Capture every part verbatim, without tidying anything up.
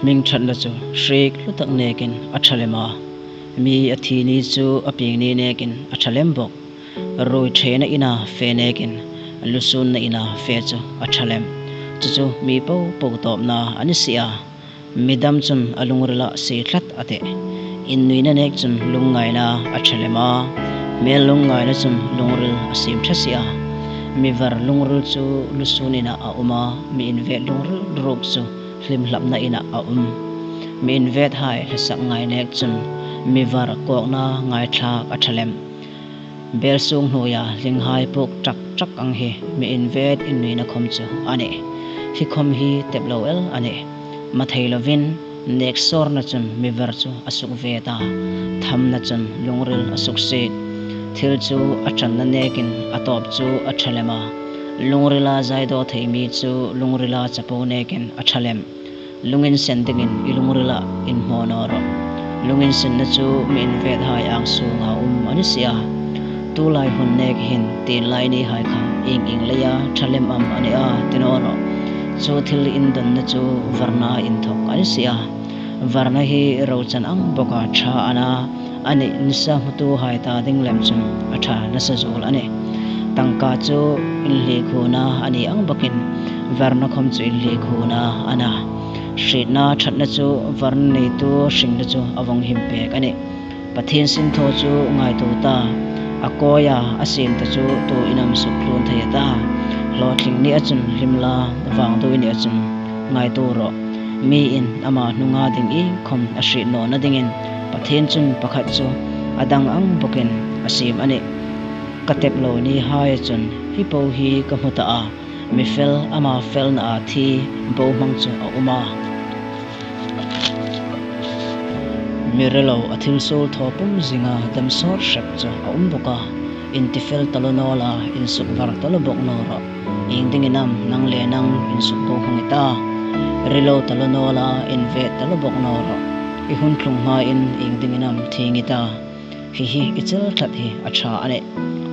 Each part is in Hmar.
Hming ṭhatna chu hriek hlu tak nekin a ṭha lem a, mi a thi ni chu a pieng ni nekin a ṭha lem bawk. Ruoi ṭhena ina fe nekin lusûnna ina fe chu a ṭha lem. Chu chu mi po po tawpna a ni si a. Midam chun a lungrila sie tlat a tih. Innuina nek chun lungngaina a ṭha lem a, hmel lungngaina chun lungril a siem ṭha si a. Mi var lungril chu lusûn ina a um a, mi invet lungril ruok chu hlim hlapna ina a um. Mi invethai hlasak ngai nek chun mi var kawkna ngaithlak a ṭha lem. Bel sung hnuoia hlinghai puk ṭak ṭak ang hi mi invet innuina khawm chu a nih. Hi khawm hi tep lo el a nih. Mathei lovin nek sawrna chun mi var chu a suk ve ta, thamna chun lungril a suk siet. Thil chu a ṭanna nekin a tawp chu a ṭha lem a. Lungrila zaidaw thei mi chu lungrila chapo nekin a ṭha lem. Lunginsen dingin i lungrila inhmaw naw rawh. Lunginsenna chu mi invethai ang sunga um a ni si a. Tulai hun nek hin tin lai ni hai kha ieng ieng leia ṭha lem am a ni a ti naw rawh. Chu thil indonna chu varna inthawk a ni si a. Varna hi rochan ang bawka ṭha a na, a nih nisa hmutuhai ta ding lem chun a ṭha nasa zuol a nih. Tangka chu inhliek huna a ni ang bawkin varna khawm chu inhliek huna a na. Hrietna ṭhatna chu varna neitu hringna chu a vawng him pek a nih. Pathien sinthaw chu ngaituo ta, a kawia a siem ta chu tuin am suk tlun thei a ta. Hlawtling nia chun hlim la, vangduoi nia chun ngaituo rawh. Miin ama hnunga ding iengkhawm a hriet nawna dingin Pathien chun pakhat chu a dang ang bawkin a siem a nih. Ka tep lo nihaia chun hi po hi ka hmu ta a, mi fel ama felnaa thi bohmang chu a um a. Mi rilo a thil suol thaw pum zinga dam sawt hrep chu a um bawk a. Intifel taluo naw la, insukvar taluo bawk naw rawh. Iengdingin am nang le nang insuk bohmang i ta? Rilo taluo naw la, invet taluo bawk naw rawh. I hun tlung hmain iengdingin am thieng i ta? Hi hi i chel tlat hi a ṭha a nih.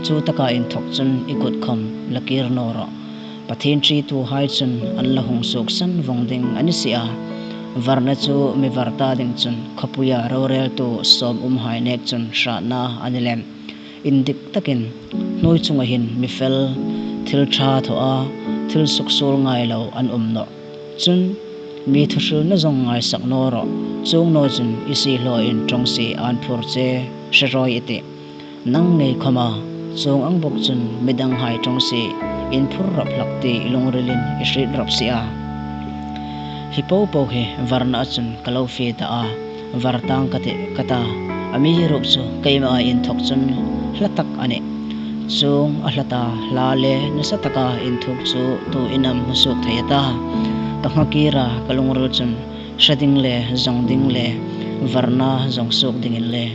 Chu taka inthawk chun i kut khawm la kir naw rawh. Pathien ṭituhai chun an la hung suoksan vawng ding a ni si a. Varna chu mi var ta ding chun khawpuia roreltu sawm umhai nek chun hratna a ni lem. Indik takin hnuoi chunga hin mi fel, thil ṭha thaw a, thil suksuol ngai lo an um nawh. Chun mi thuhrilna zawng ngaisak naw rawh. Chuong naw chun i siehlawin ṭawngsie an phur che hre rawi i tih. Nang ngei khawma chuong ang bawk chun midanghai ṭawngsie in phur rawp hlak ti i lungrilin i hriet rawp si a. Hi po po hi varna chun ka lo fie ta a, var tang ka tih ka ta. Amiruokchu keima inthawk chun hla tak a nih. Chuong a hla ta hla le nasa taka inthuk chu tuin am hmu suok thei a ta? Ka ngha kira ka lungril chun hre ding le, zawng ding le, varna zawng suok dingin le,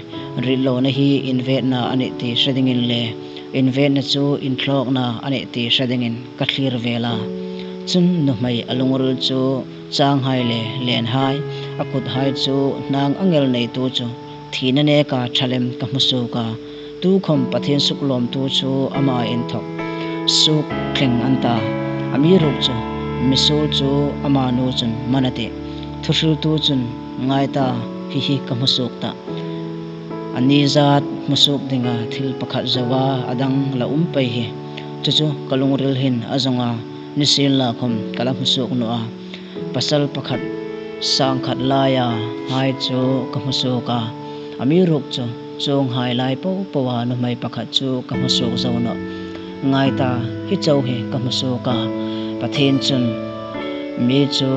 ritlona hi invetna a nih ti hre dingin le, invetna chu inthlawkna a nih ti hre dingin ka thlir vel a. Chun nuhmei a lungril chu changhai le lenhai, a kuthai chu hnang angel neitu chu thina neka ṭha lem ka hmu suok a. Tukhawm Pathien suklawmtu chu ama inthawk suok thleng an ta. Amiruokchu mi suol chu ama nu chun man a tih. Thuhriltu chun ngai ta, hi hi ka hmu suok ta. A ni zat hmu suok dinga thil pakhat zoa a dang la um pei hi. Chu chu ka lungril hin a zawng a, nisienlakhawm ka la hmu suok naw a. Pasal pakhat sangkhat laia hai chu ka hmu suok a. Amiruokchu chuonghai lai po poa nuhmei pakhat chu ka hmu suok zo nawh. Ngai ta, hi chau hi ka hmu suok a. Pathien chun mi chu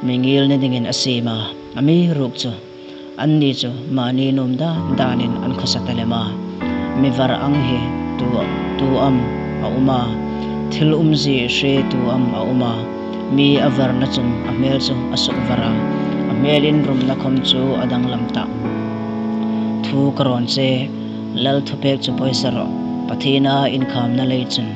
mi ngil ni dingin a siem a. Amiruokchu anni chu mani nuom dan danin an khawsa ta lem a. Mi var ang hi tu, tu am a um a, thil umzie hretu am a um a. Mi a varna chun a hmel chu a sukvar a, a hmel inrumna khawm chu a danglam ta. Thu ka rawn che, Lal thupek chu pawisa rawh. Pathiena inkhamna lei chun